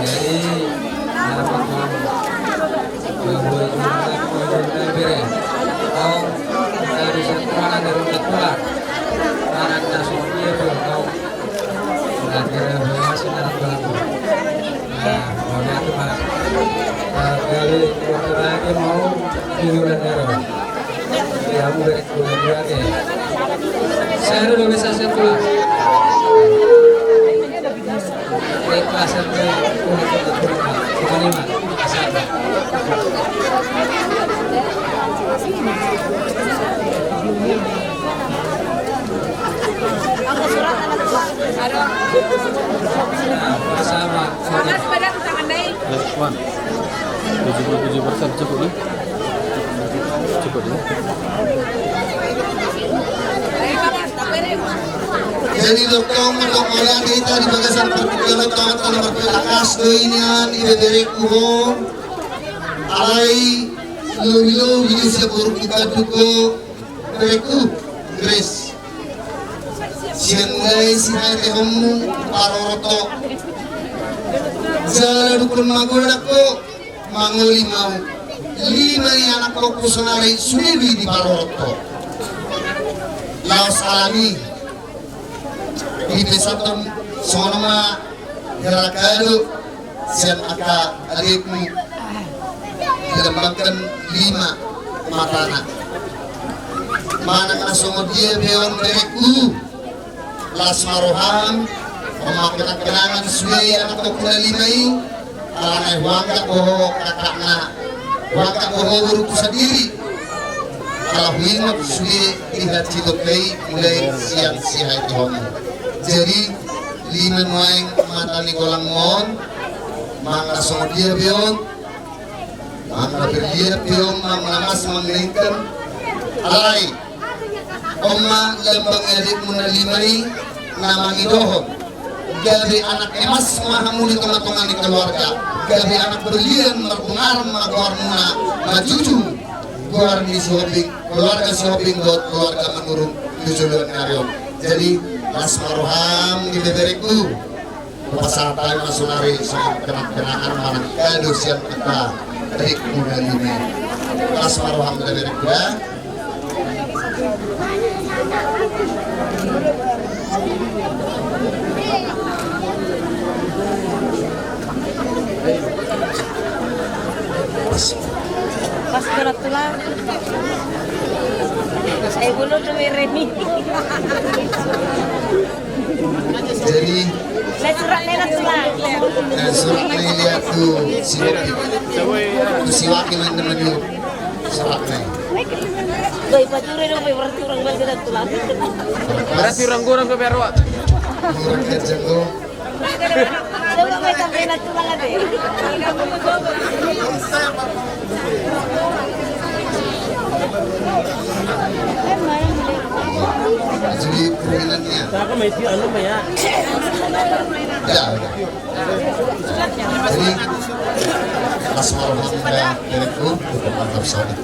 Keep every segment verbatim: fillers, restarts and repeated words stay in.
Jadi, harapan Tuhan, bahwa ini adalah bere. Kau dari sekolah, dari sekolah, anak asuh dia tuh, kau. Nah, kira berhasil anak baru. Nah, mau lihat tuh, Mas. Nah, dari keluarga lagi mau di luar daerah. Ya, udah. Saya dulu bisa saya pulang. Baik, Pak, saya pulang. Pulang, pulang, pulang. Pulang, Pak. Asal, Pak. Nah, sama, sama. Mas, pada tangan naik. Plus one. Tujuh puluh tujuh persen cukup, nih. Cukup, nih. Jadi, dohot molo hita di bagasan partingkian on, tangkas do i nian ibeberengku on. Alai lobi-lobi sian borungku, kandungku, berengku Grace. Sian mulai sihaetehonmu parorot ho. Jala dungkon magodang ho, mangoli ma ahu. Lima ni anakkonku saonari sude do i diparorot ho. Laos alani i, dipesanhon songon on ma hela kado sian angka adikmu, dilambangkan lima matana. Manang na songon dia pe on, berengku, las ma roham, mamamereng kenangan sude anakkonku na lima i. Alana huanggap do ho kakakna, huanggap do ho borungku sandiri. Ala huingot sude di hatiha i mulai sian sihaetehonmu. Jadi, lima nuaeng mata ni golangmu on, manang na songon dia pe on, manang na berlian pe on, manang na emas, manang na intan. Alai on ma lambang ni adikmu na lima i, na mangidohon gabe anak emas ma hamu di tonga-tonga ni keluarga, gabe anak berlian, marpungaran ma goarmuna, manjujung goar ni Sihombing, keluarga Sihombing dohot keluarga Manurung tu joloan ni ari on. Jadi, las ma roham ibeberengku. Hupasahat hami ma saonari songon kenang-kenangan manang kado sian angka adikmu na lima i. Las ma roham ibeberengku, ya. Pas berat tulang. Saya bunuh demi Reni. Jadi, nah, surat ni, nah, surat ni lihat tu si Robi. Tu si Waki, main teman yuk. Surat ni. Baik, pacuri dong, baik, berarti orang bantu dan tulang. Berarti orang kurang ke Berwa. Kurang kerja kok. Coba, baik, sampai nanti malam deh. Jadi, permainannya. Aku main di anu, ya. Ya, ya. Jadi, las ma roham ibeberengku, mantap sekali.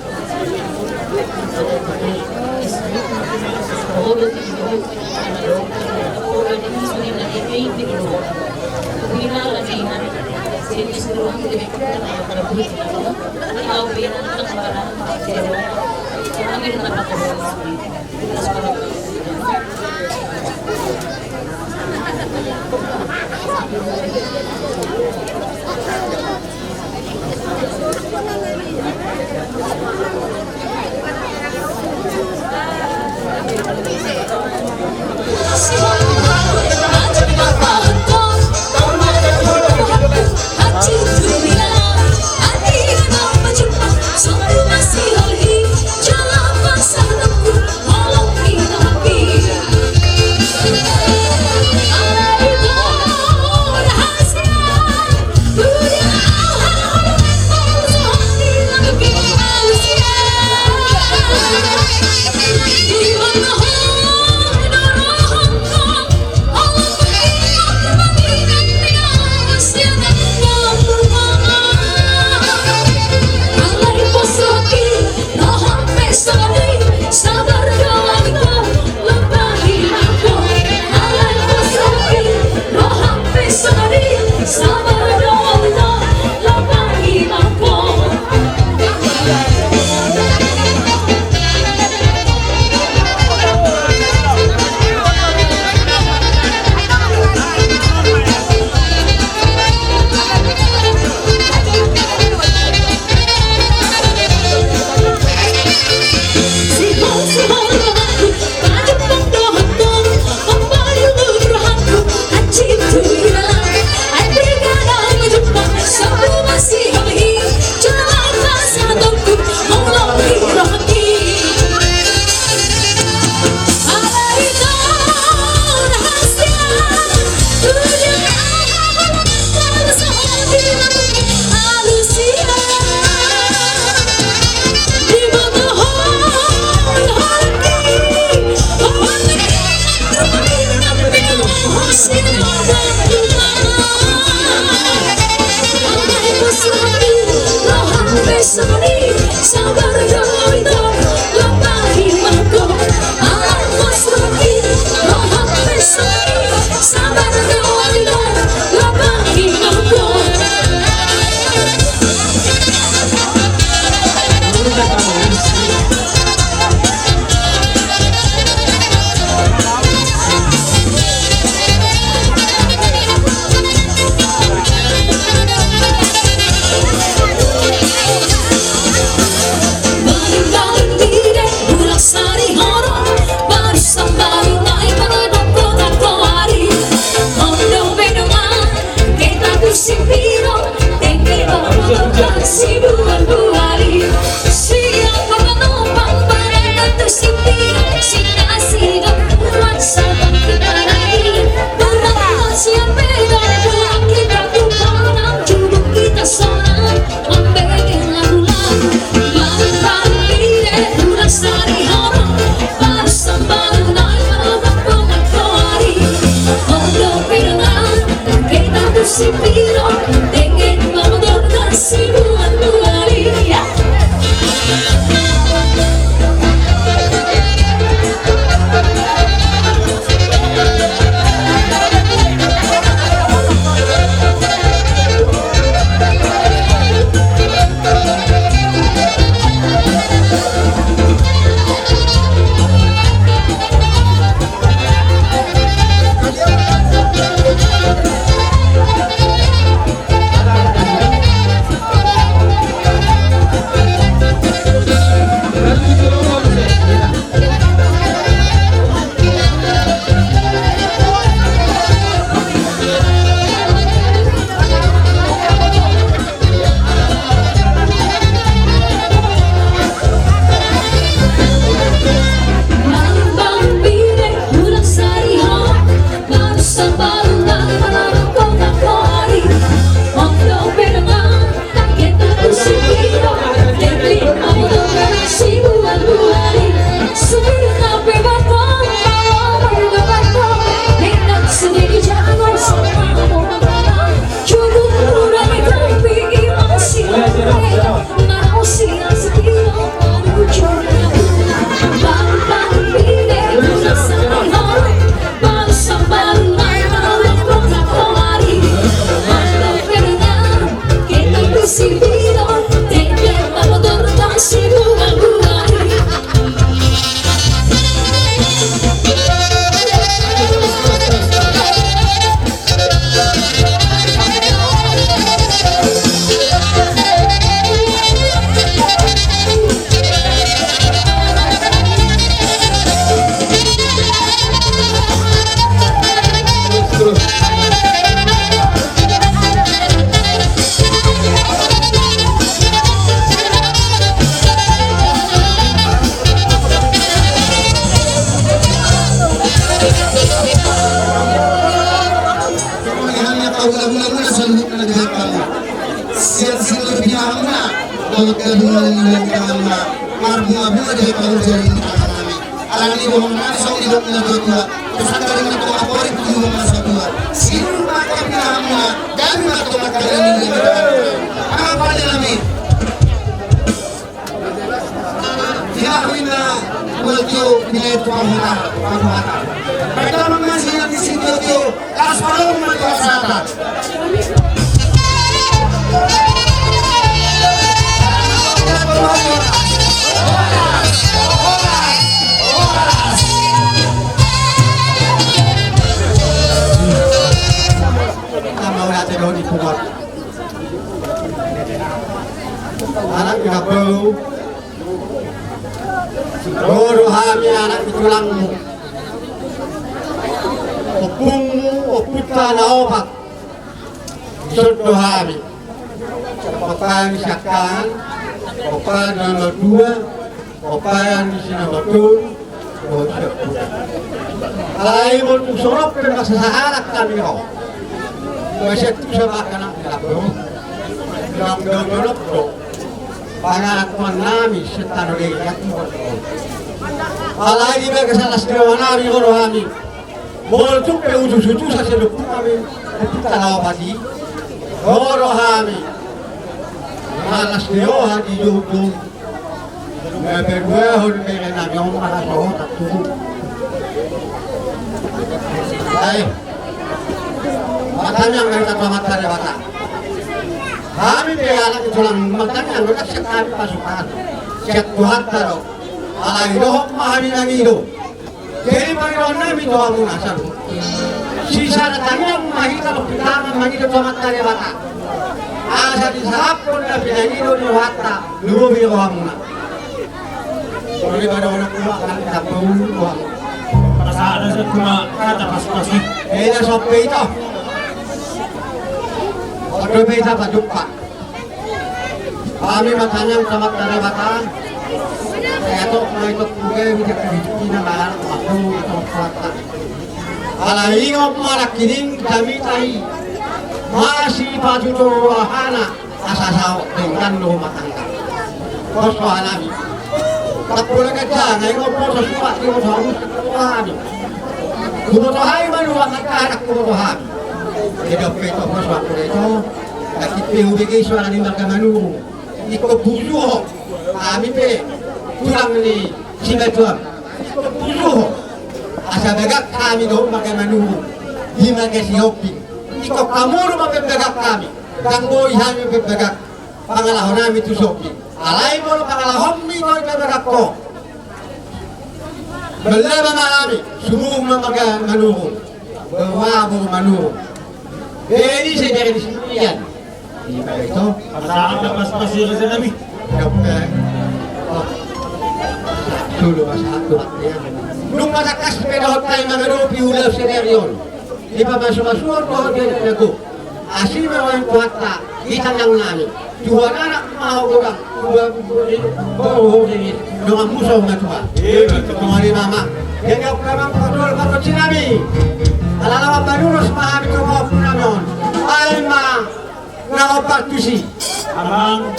Sian sinur pinahanna, dohot gadung na niula ni tanganna, marbungabunga di hamu jari ni tanganna. Alani bohononnami songon didok ni natuatua, tu sandari na tong apori tu jumang na satua. Sinur ma angka pinahanmuna, gabe ma tong angka na niula ni tanganmuna. Angka pandenami. Pinahan na buat tio, pinahan tu panghuta, panghuta. Pertama masih yang di situ tio. Kasparomu ma tu hasahatan. Mauliate do di Tuhan. Anak ni habamu. Ro do hami anak ni tulangmu. Ompungmu, ompunta na opat. Dison do hami. Pomparan ni siangkangan, pomparan ni na martua, pomparan ni si na martolu, dohot sian huta. Alai molo tung songon on pe marsasahalak hami ro. Masian tu sama anak ni habamu. Daong-daong dolok do pangarantoan nami sian tano Deli, ya Tuhan. Alai di bagasan las ni roha nami ro do hami. Molo tung pe utusutusan sian ompunta nami, ompunta na opat i, ro do hami marlas ni roha di jouon. Mapaduahon bere nami on ma na so hot tubu. Ai, martangiang ma hita tu Amanta Debata. Hami pe anak ni tulang, martangiang do, ndang sian hami pasupasu, sian Tuhanta do. Alai dohot ma hami mangido. Jadi pangidoan nami tu hamuna saluhut. Sisada tangiang ma hita, lompit tangan mangido tu Amanta Debata. Asa disahaphon na pinangido ni rohanta, lumobi rohamuna. Molo di pada orang tua kan kita perlu rohamuna. Pasada satu ma kata pasupasu. Eda sope ito. Odo pe ita pajumpa. Hami martangiang tu Amanta Debata. Sai hatop ma ito, hugabe ma hita di tingki na marana, martolu di tonga ni rohanta. Alai ingot ma nangkining jamita i masipatutu rohana, asa saut denggan do rumah tangga. Pos roha nami. Ndang pola ganjang, ingot pos roha, ingot pos roha nami. Huboto hami ma nuaeng, anak huboto hami. Jadi ope ito, pos roha nami ito. Ndang pe hubege suara ni marga Manurung. Ingkon burju ho. Hami pe tulang ni Sibatuan. Ingkon burju ho. Asa bagak hami dohot marga Manurung. Di marga Sihombing. Ingkon hamu do mambahen bagak hami. Ndang boi hami mambahen bagak pangalaho nami tu Sihombing. Alai molo pangalahonmi do i pabagak ho. Bella ma hami, sumurung ma marga Manurung. Boru Manurung. Bere ni, sai bere ni Siburian. Ima ito. Pasahat ma pasupasu i raja nami. Dope. Oh. Tolu pasahat tu bakti ya. Nunga tangkas pe dohot hami mangadopi ulaon sadari on. Dipamasumasuhon dohot di anak na gok. Asi ma roha ni Tuhanta di tangiang nami. Tuhan anak ma ho godang, Tuhan boru ho ringis, dongan musa ho matua. Ima tutu. Dongan ni mama. Jadi ope amang, patol patonsi nami. Ala laho panudos ma hami tu pahompu nami on. Baen ma na hombar tusi. Amang,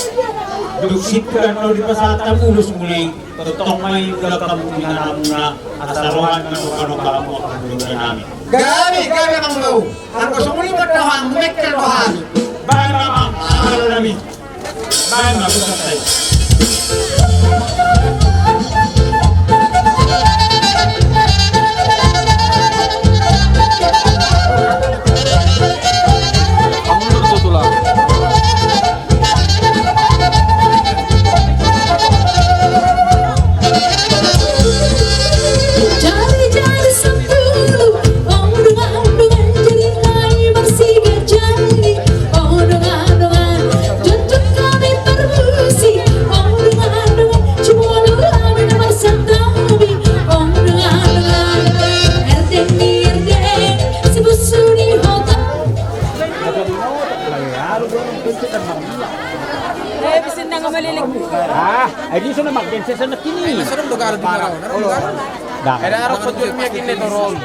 dung sintua do dipasahat hamu ulos muli. Tongtong ma i ulaon hamu di ingananmuna, asa roha ni na mamboan hamu angka keluarga nami. Gabe, gabe amang boru. Anggo songon i ma roham, mengkel roham. Baen ma amang, ala nami. Baen ma, bukan saya. Amang boru tulang. Eh, bisa nang malilik. Ah, ai di sana mak, den sana kini. Dah. Ada arah pojok mia kini torong.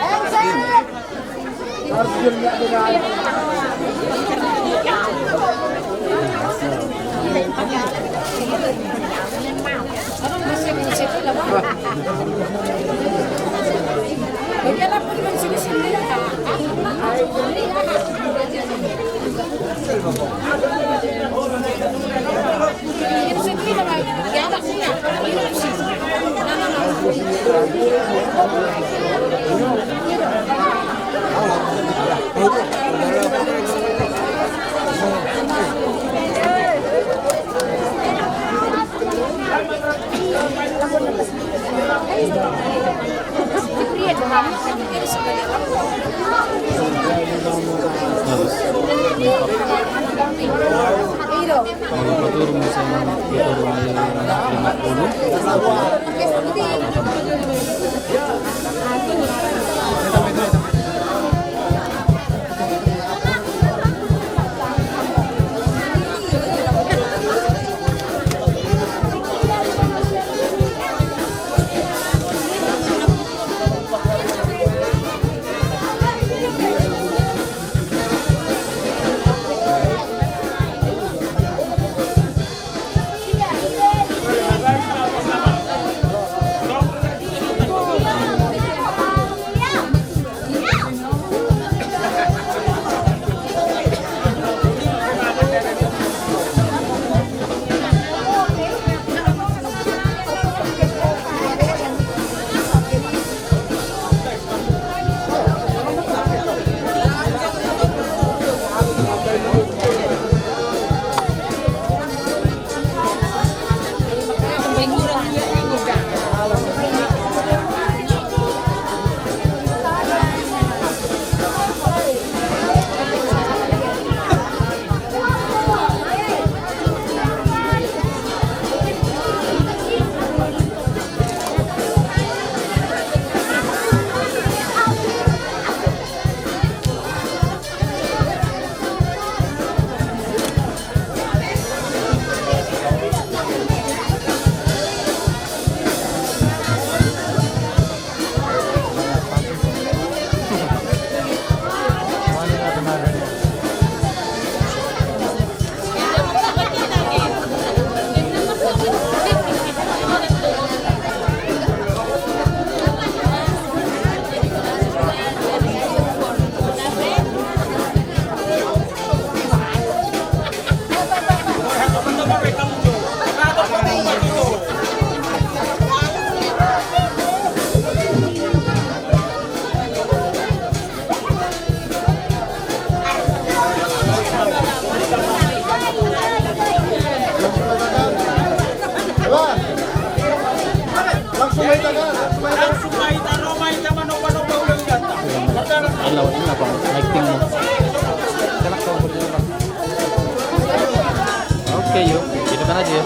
Oke, yuk, hidupkan aja ya.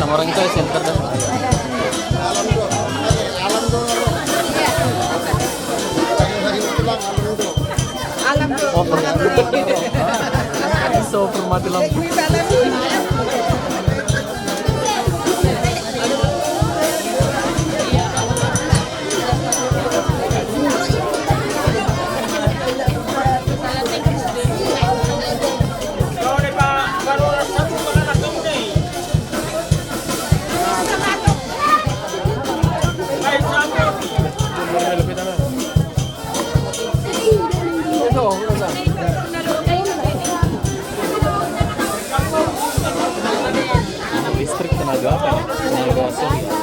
Sama orang itu ada center dah. Over. Bisa over mati lampu. Listrik tenaga apa ya? Tenaga surya.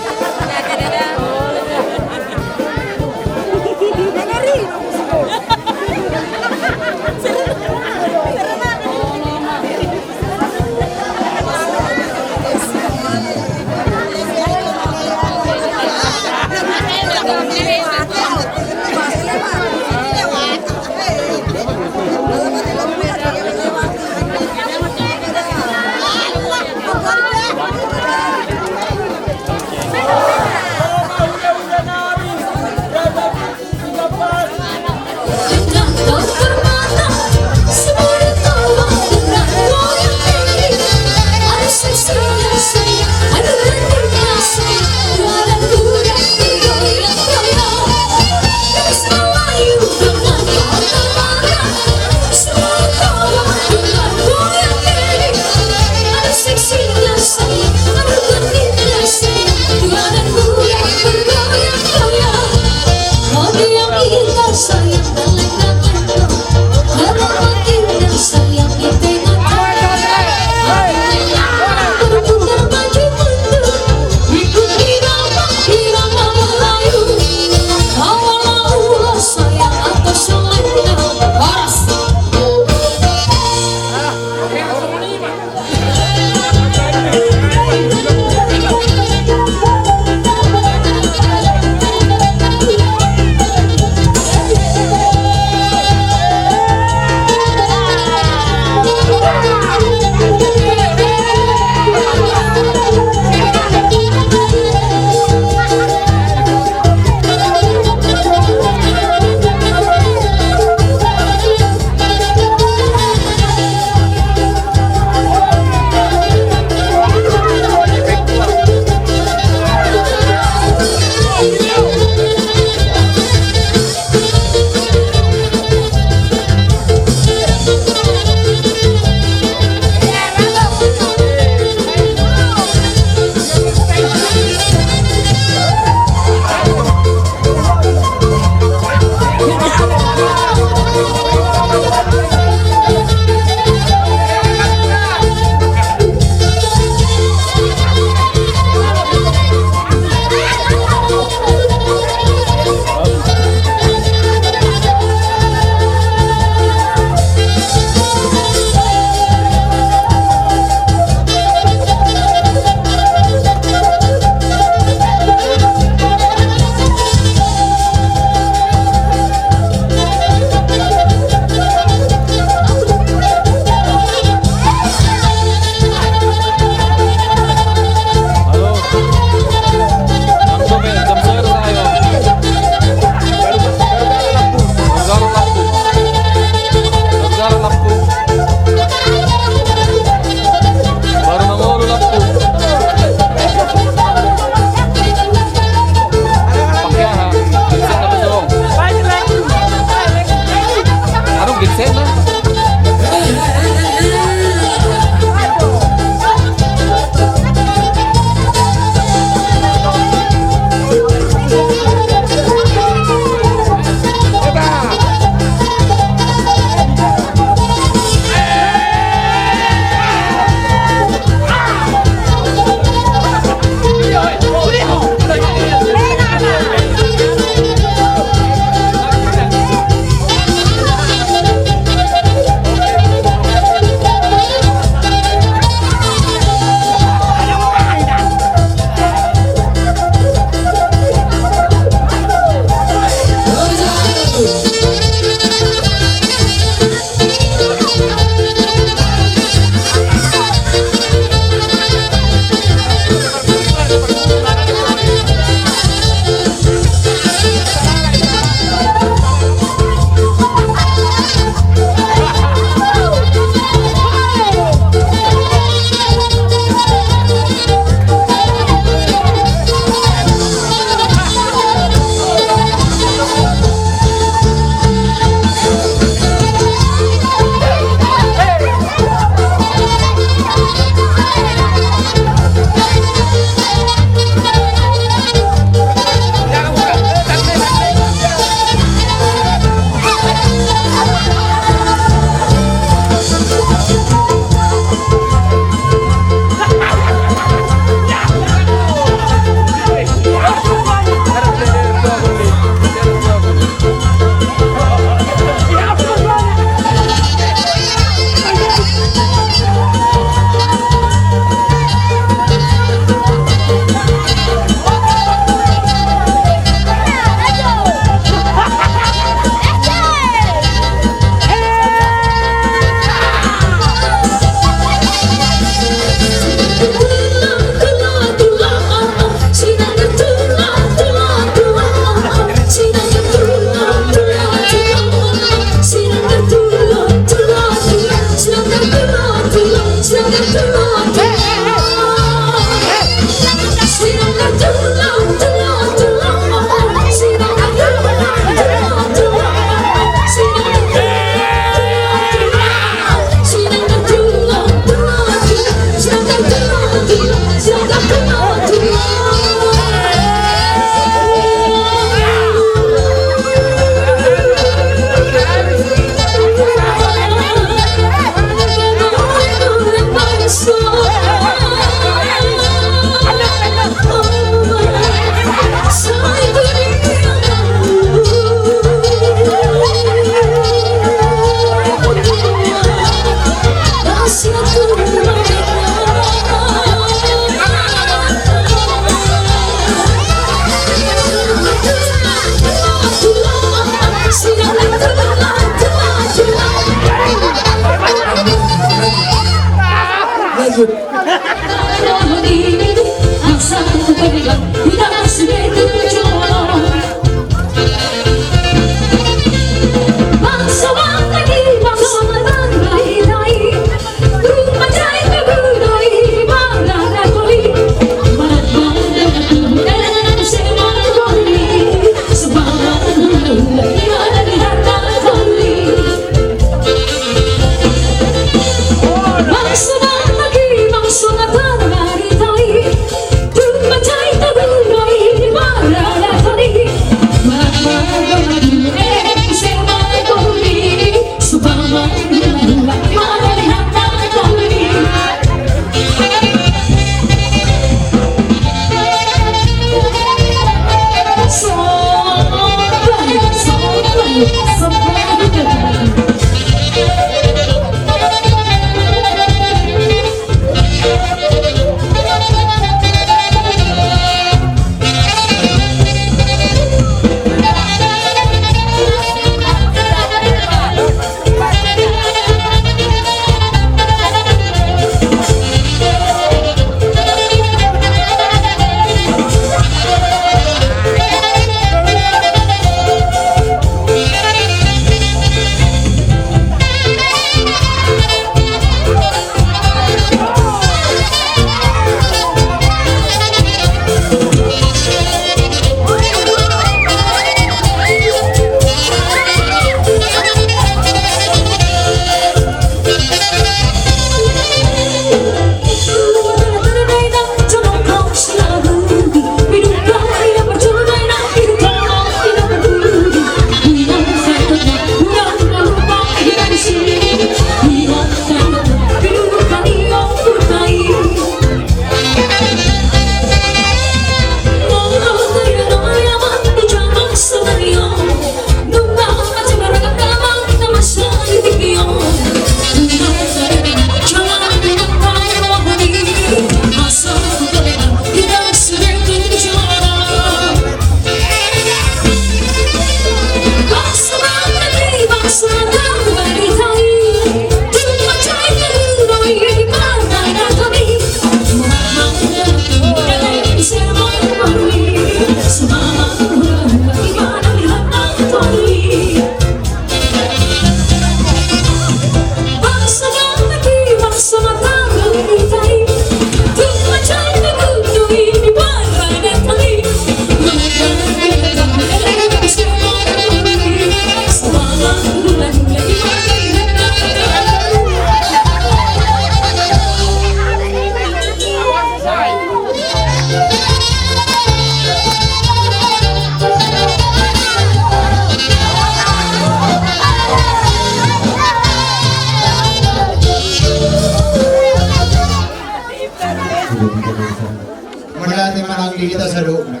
Mauliate ma nang di hita saluhutna.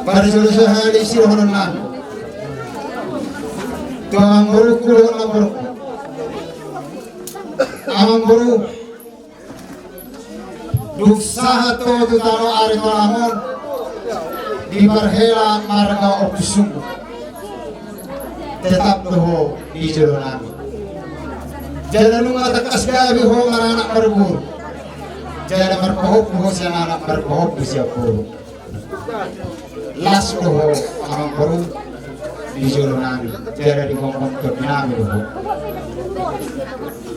Parjolo sahali sidohonon nami tu amangboru, tu amangboru. Amangboru, dung sahat ho tu tano Aritonang on, diparhela marga Ompu Sunggu. Tetap do ho di jolo nami. Jala nunga tangkas gabe ho maranak marboru. Jala marpahompu ho sian anak, marpahompu sian boru. Las do ho amangboru di jolo nami, jala di gomgom tondi nami do ho.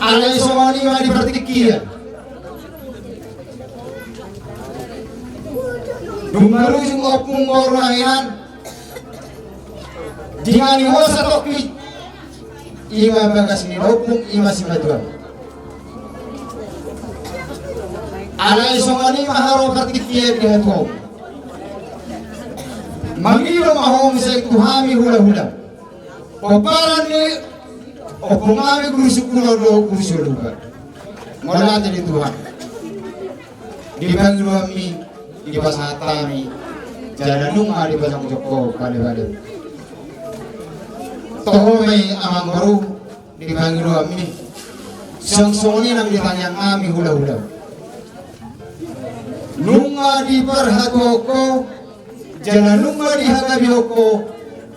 Alai songon i ma di partingkian. Dung marujung ompung boru nami an, dingani ho satongkin. I ma bagas ni ompung, i ma simatuam. Alai songon i ma haroa partingkian di hatuaon. Mangido ma ho muse tu hami hulahula. Pomparan ni ompung nami Guru Sungkuno dohot Guru Soluba. Mauliate di Tuhan. Di pangidoanmi, dipasahat hami, jala nunga dipajongjong ho palepalemmi. Toho ma i amangboru, di pangidoanmi. Songon i nang di tangiang nami hulahula. Nunga diparhatuaon ho, jala nunga dihagabehon ho,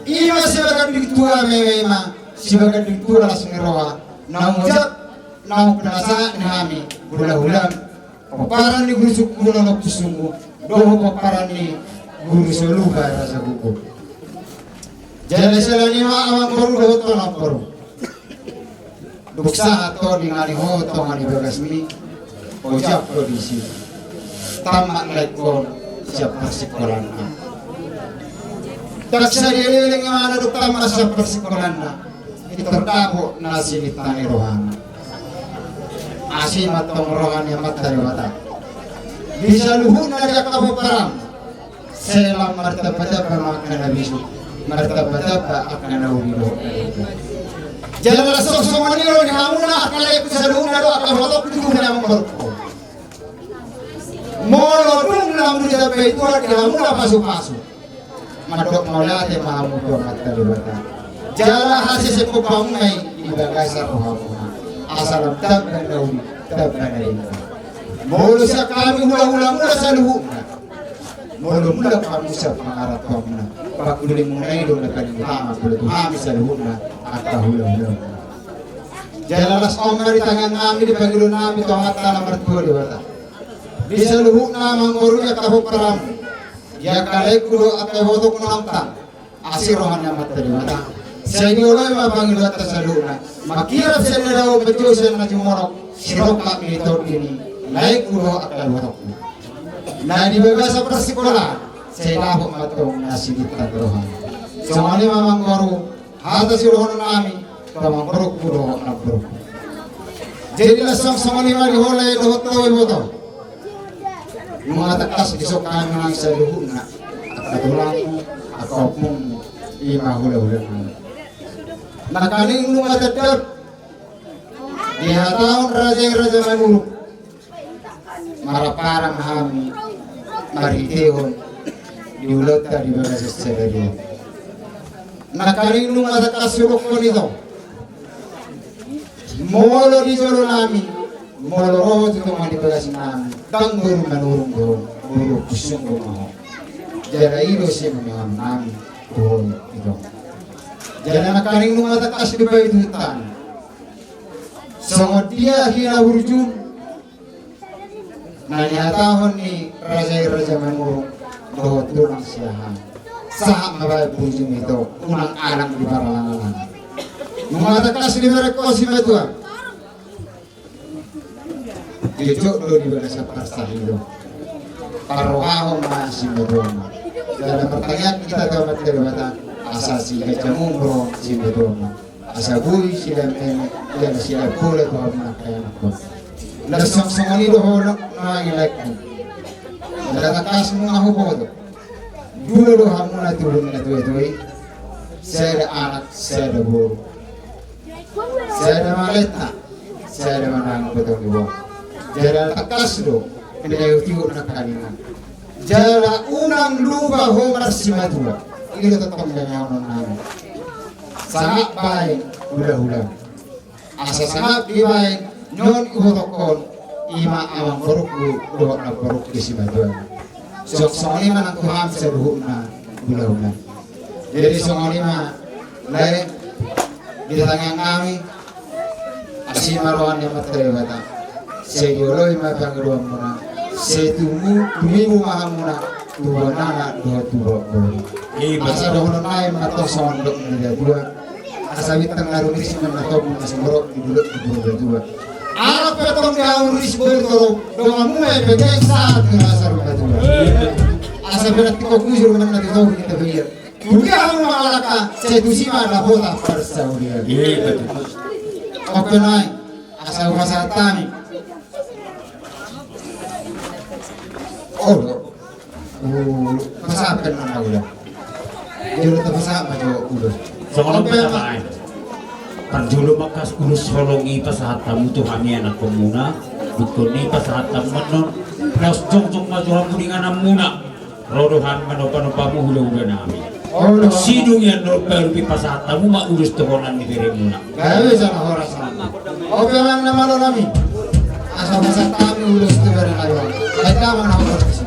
i ma sibaganding tua meme i ma, sibaganding tua las ni roha, naung ojak Naung pinasahat ni hami hulahulam, pomparan ni Guru Sungkunan Ompusungku dohot pomparan ni Guru Soluba Raja Guguk. Jala siala ni i ma amangboru dohot namboru. Dung sahat ho dengani ho tonga ni bagasmi, ojak ho disi. Tamat laengkon sian parsikolaan. Ndang sadia leleng i ma na dung tamat sian parsikolaan, pintor dapot na silitani rohana. Asi ma tong roha ni Amanta Debata. Di saluhutna di angka pomparan. Sai lam martambatamba ma angka na bisuk, martambatamba angka na uli dohot na denggan. Jala laos songon i do di hamuna angka laengku saluhutna dohot angka ibotoku tu hamuna amangboru. Molo dung lam ditambai Tuhan di hamuna pasupasu, mandok mauliate ma hamu tu Amanta Debata. Jala hasesehon hamuna i di bagasan rohamuna. Asa lam tamba na uli, tamba na denggan. Molo sian hami hulahulamuna saluhutna, molo mulak hamu sian pangarantoanmuna, panggulimuna i do na paling utama molo tu hami saluhutna angka hulahulamuna. Jala laos on ma di tangiang nami, di pangidoan nami tu Amanta na martua Debata. Di saluhutna amangboru, di angka pomparanmu, di angka laengku dohot angka ibotoku na ongtang, asi roha ni Amanta Debata. Sai dioloi ma pangidoanta saluhutna. Mangkirap sian na dao, manjou sian na jumolo, sirongkap ni tondi ni laengku dohot angka ibotokku. Na di bagasan parsikolaan, sai dapot ma tong na silitani roha. Songon i ma amangboru, hata sidohonon nami tu amangborungku dohot namborungku. Jadi laos songon i ma di ho lae dohot ho iboto. Nunga tangkas dison hami nang saluhutna, angka tulangmu, angka ompungmu, i ma hulahulanami. Nangkaning nunga tandap dihatahon raja i, Raja Manurung, maraparang hami marhitehon di ulaonta di bagasan sadari on. Nangkaning nunga tangkas hudokkon ito, molo di jolo nami, molo ro ho tu tonga ni bagas nami, ndang boru Manurung do, boru Ompusungku do ho. Jala i do sian nami tu ho ito. Jala nangkaning nunga tangkas dipaihutihut hami songon dia hinaburju na nihatahon ni raja i, Raja Manurung, dohot tulang Siahaan. Sahat ma baen burju ito, unang alang di paralangalanan. Nunga tangkas dibereng ho simatua, jotjot do di bagasan parsahit on. Parrohahon ma simatua. Jala martangiang hita tu Amanta Debata asa siganjang umur simatua. Asa boi sidamedamean, jala sidapola tu hamuna angka ianakhon. Laos songon i do ho nang laengku. Jala tangkas nunga huboto, dua do hamuna tubu ni natuatua i. Sada anak, sada boru. Sada ma lehonta, sada ma nang botong ni boru. Jala tangkas do pinaihutihut nangkaningan. Jala unang lupa ho marsimatua. I do tongtong denggan nami. Sangap baen hulahulam. Asa sangap dibaen nuaeng ibotokhon, i ma amangborungku dohot namborungku simatua. Songon i ma nang tu hami saluhutna hulahulam. Jadi songon i ma lae, di tangiang nami, asi ma roha ni Amanta Debata. Sai dioloi ma pangidoanmuna. Sai tumibu, tumibu ma hamuna tu boan anak dohot tu boan boru. Asa dohonon nai ma tong songon dok ni natua-tua. Asa bintang na rumiris ma na tobu, asa borok di dolok di natua-tua. Anak pe tong di hamu riris boru torop, donganmu ma i pe sahat tu na saur matua. Asa pinantikhon hujur ma na tu tobu ni tapian. Tudia hamu mangalangka, sai tusi ma dapotan parsaulian. Oke nai, asa hupasahat hami. Olo. Pasahat pe nang na ulos. Jolo tapasahat ma jo ulos. Songon on pe ma. Parjolo ma tangkas ulos holong i pasahat hamu tu hami ianakhonmuna. Dungkon i pasahat hamu annon. Laos jongjong ma jo hamu di ingananmuna. Ro do hami manompanompa hamu hulahulanami. Sidung i annon, baru dipasahat hamu ma ulos tu holan ni beremuna. Gabe jala horas. Oke, amang na malo nami. Asa pasahat hami ulos tu bere na dua. Baik, amang na malo nami.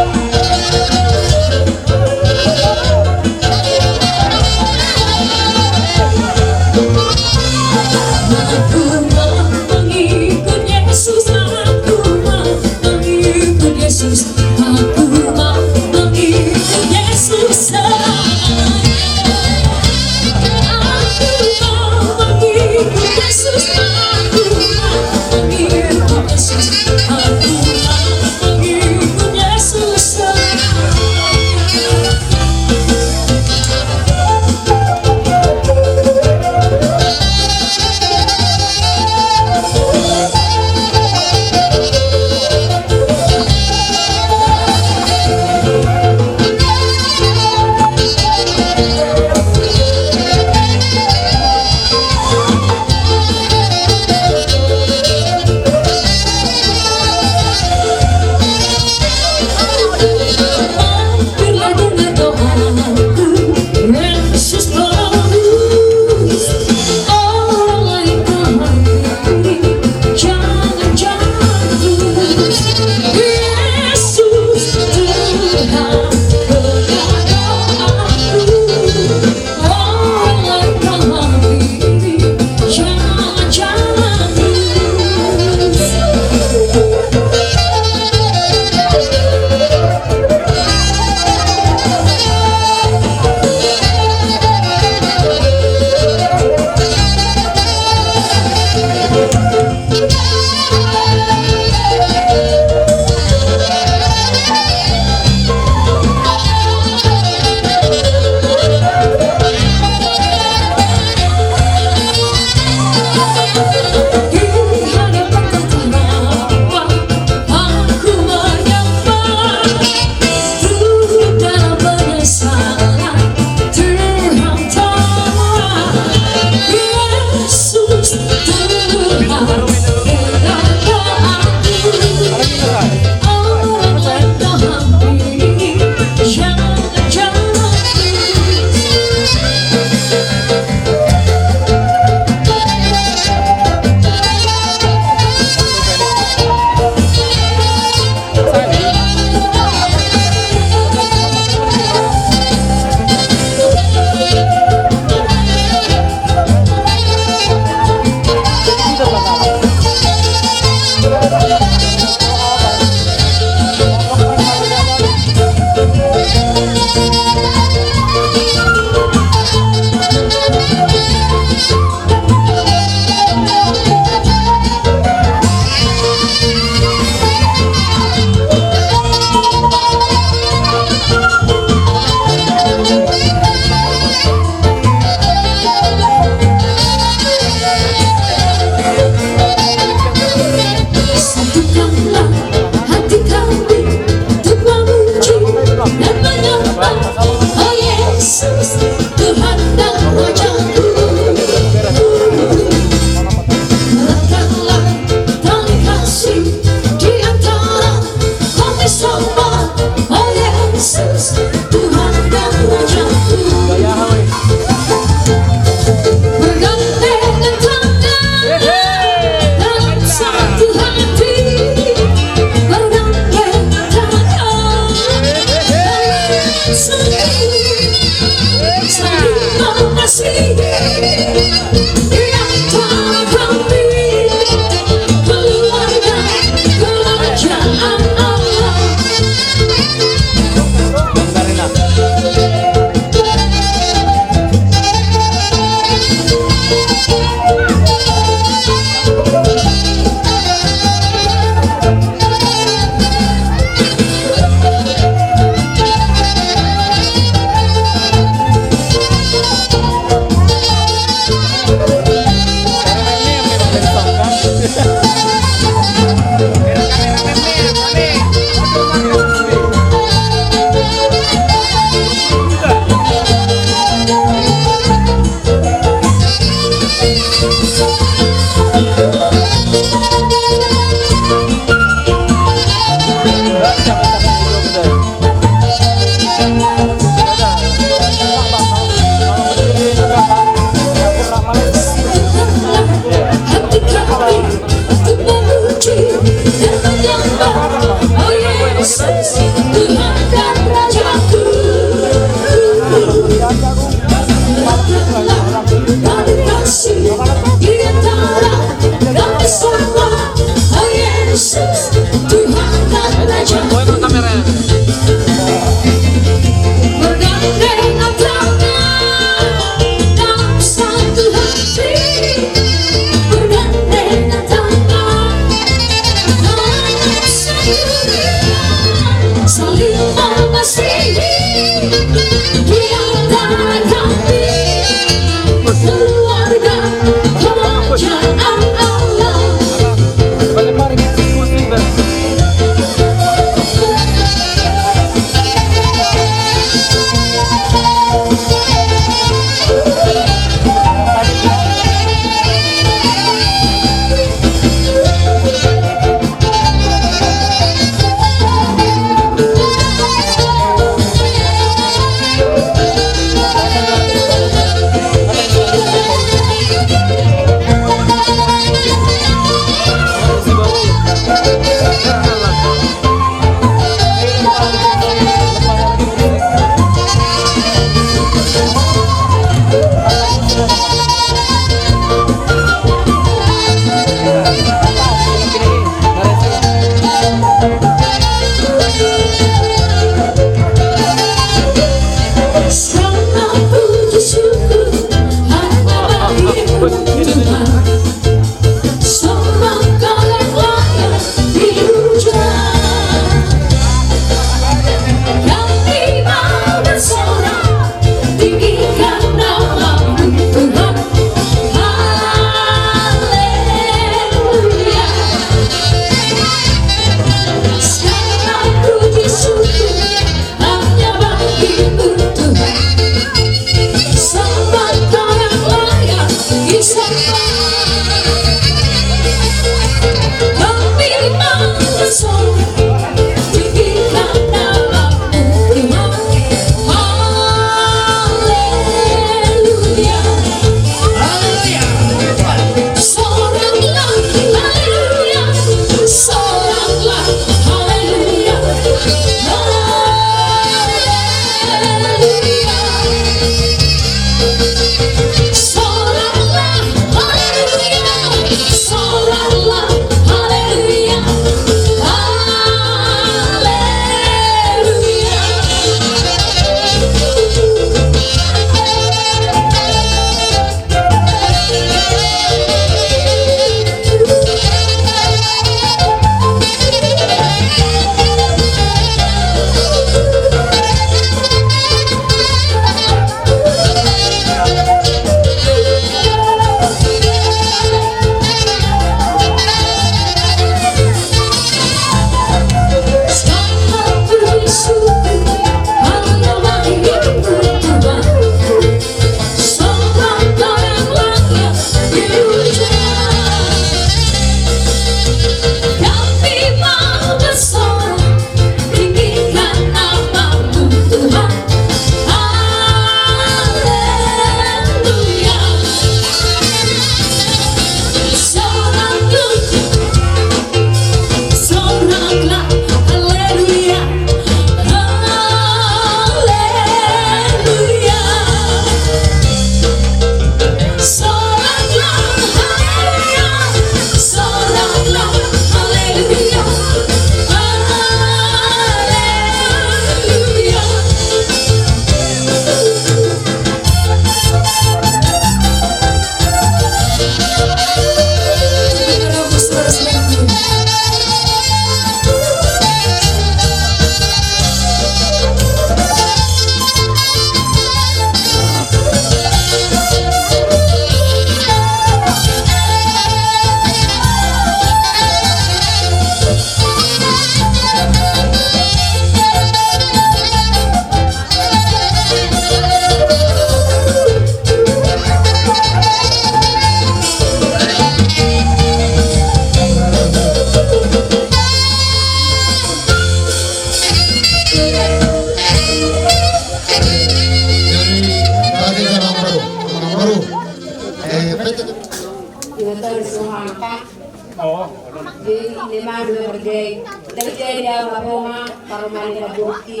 Jadi, lima dua bergei. Dari jadi dia apa, Oma? Kalau main ke Burki,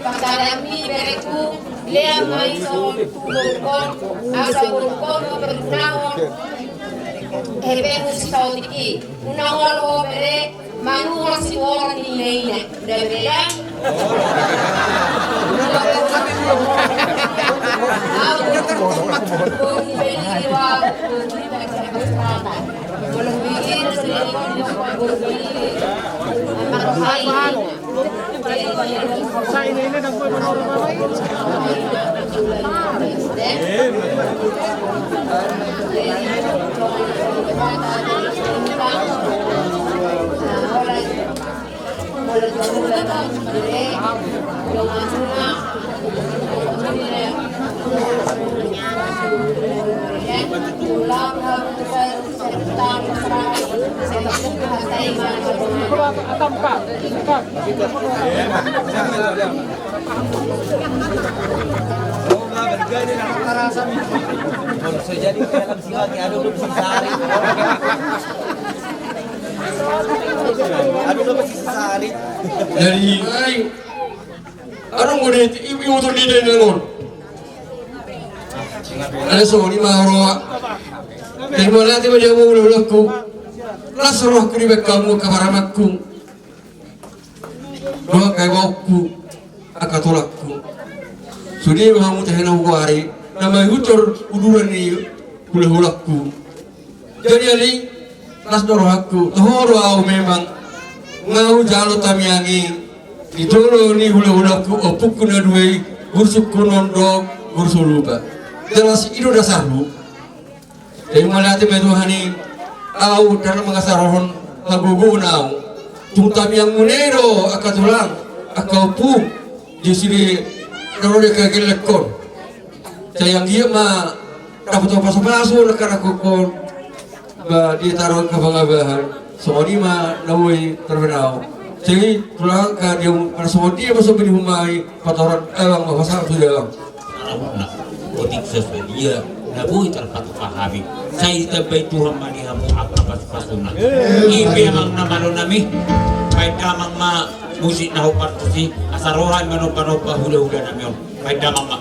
Pangkadami bereku, lea ma i songon tu borungkon, asa borungkon ma berguna on. Hepeng musik saotik i. Unang olo bere, manungkun siborok ni ina-ina. Udah bere ya? Jadi, ai, adong mode i, i motor di dainang on. Alai songon i ma roha. Jadi, mauliate ma di hamu hulahulangku. Las rohangku dibahen hamu angka parumaenku. Dohot angka iboaku, angka tulangku. Sude ma hamu tahe na hugoari, na maihuthon uduran ni hulahulangku. Jadi, ale, las do rohangku, toho do au memang, nga hujalo tamiang i, di jolo ni hulahulangku, ompungku na dua i, Guru Sungkunon dohot Guru Soluba. Jelas i do dasarhu. Jadi, mauliate ma di Tuhan i, au ndang mangasarhon hagogoon au. Tung tamiangmuna i do angka tulang, angka ompu, di sude na ro di angka gellengkon. Sai anggiat ma dapot pasupasu angka na gokhon, ba ditaruhon angka pangabahan. Songon i ma na boi tarbahen au. Jadi, tulang angka dia, mana songon dia ma songon i di humai, patoran abang ma pasahat tu dia abang. Otik sesuai dia na boi tarpatupa hami. Sai ditambai Tuhan ma di hamu angka pasupasuna. I pe amang na malo nami. Bahen damang ma musik na hombar tusi, asa roha i manombanomba hulahula nami on. Bahen damang ma.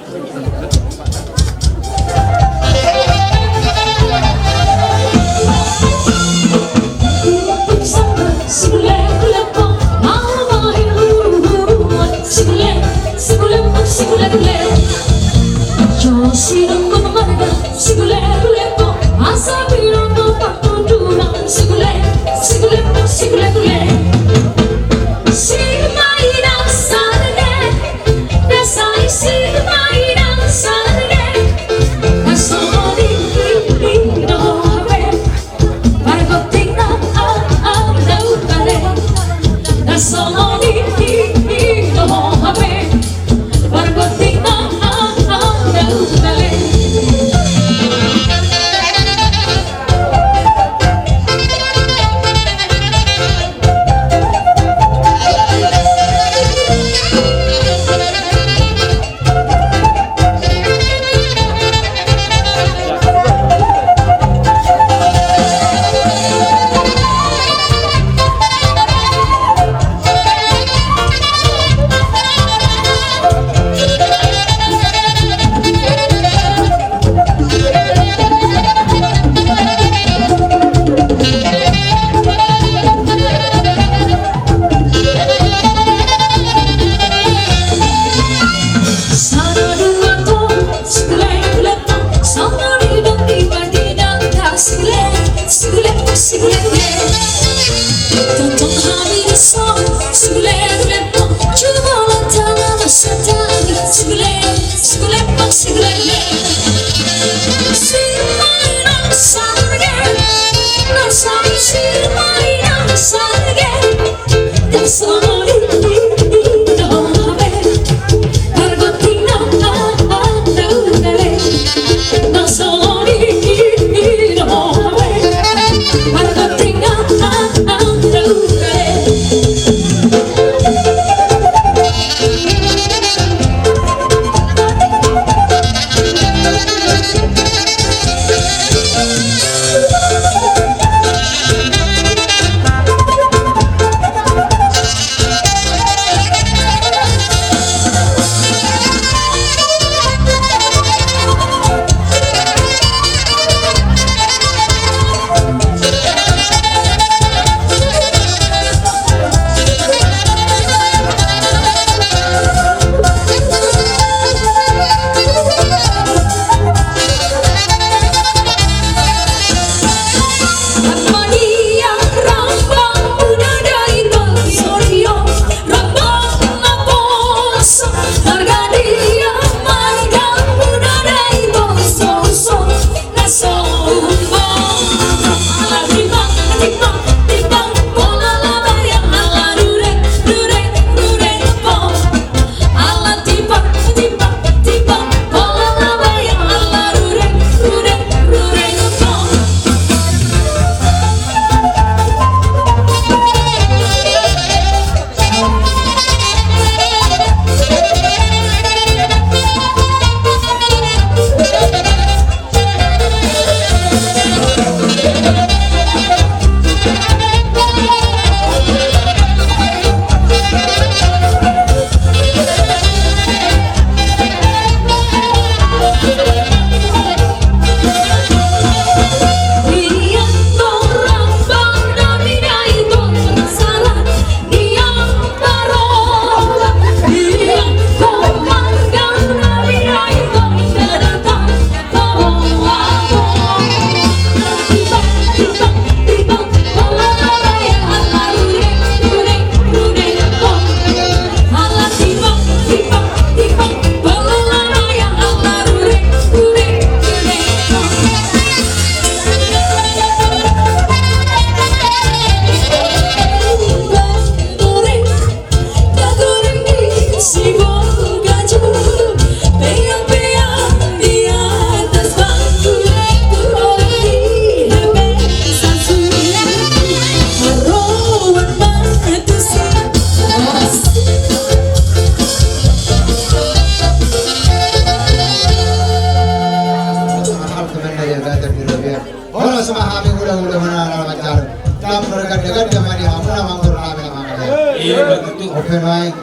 Ia gata di robean. Horas ma hami hulahula hona na manjalo. Dang margandaganda ma di hamuna manggohi hami na mangalean. Iya, betul. Ope nuaeng,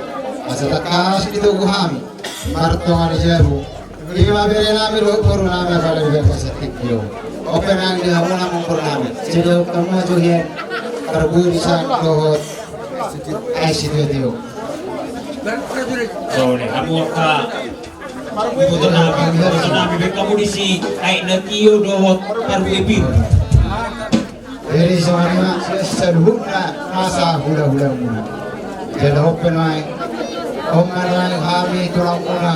asa tangkas ditogu hami martonga ni jabu. Ima bere nami dohot boru nami apala di Bagas atik dio. Ope nuaeng di hamuna manggohi hami. Jadi ope ma jo hian. Parbue di san dohot. Ai si dio dio. Sorry, hamu angka. Iboto nami, iboto nami, baen hamu disi aek na tio dohot parbue pir. Jadi songon i ma saluhutna nasa hulahulamuna. Jala ope nuaeng, on ma nuaeng hami tulangmuna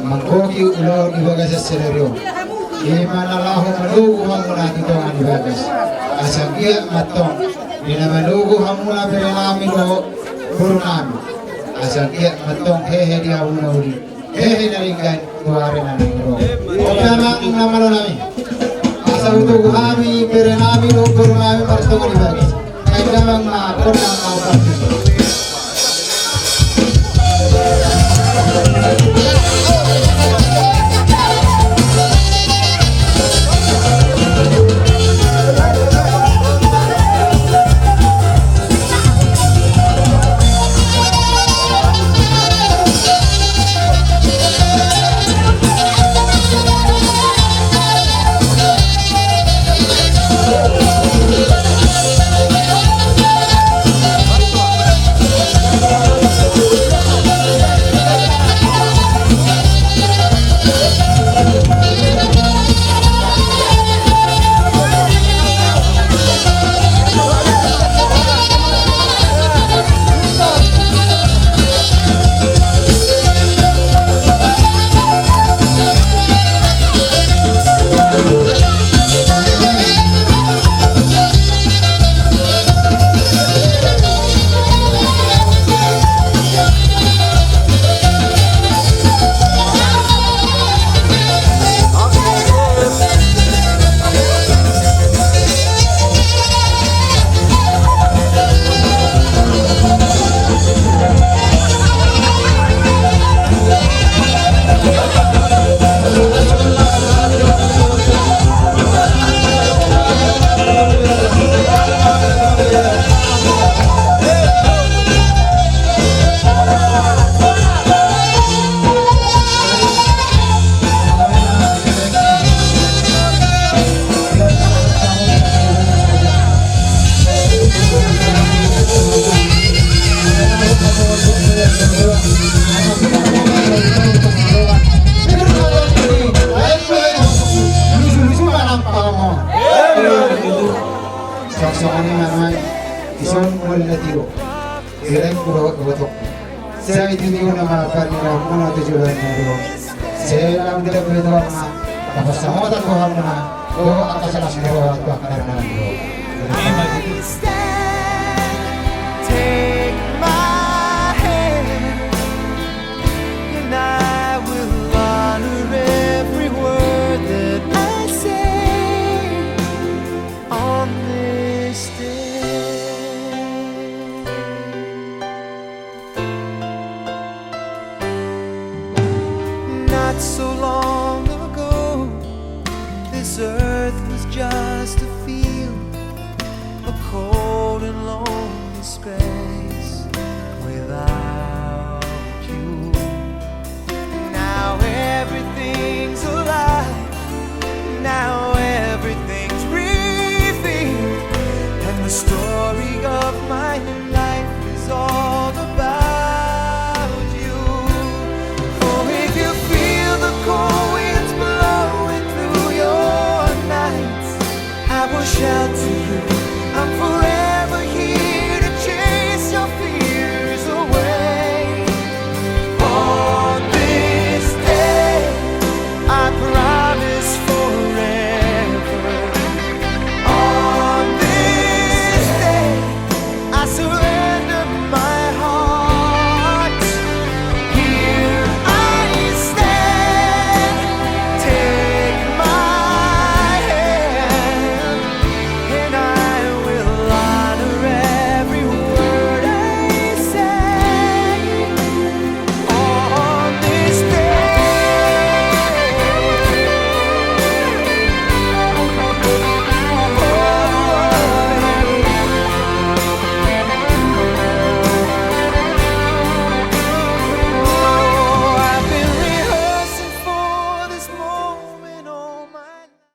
manggohi ulaon di bagasan sadari on. Ima na laho manogu hamuna tu tonga ni bagas. Asa anggiat ma antong di na manogu hamuna bere nami dohot boru nami. Asa anggiat ma antong hehe di hamuna uli. Hehe na denggan tu ari na naeng ro. Ope amang na malo nami. Asa hutogu hami bere nami dohot boru nami martonga ni bagas. Ai damang ma pona ma parti. Songon i ma nuaeng, ison mula tio. Ireng kuda otok. Sai tio na ma paninang muna tu joloan na ro. Sai lam dapet roha ma. Tapasahat roha muna. Dohot angka salas ni roha tu angka na ro. Take my hand, and I will honor every word that I say on this day. Not so long ago, this earth was just a field, a cold and lonely space without you. Now everything's alive, now everything's breathing, and the story of my life is all about you. Oh, if you feel the cold winds blowing through your nights, I will shelter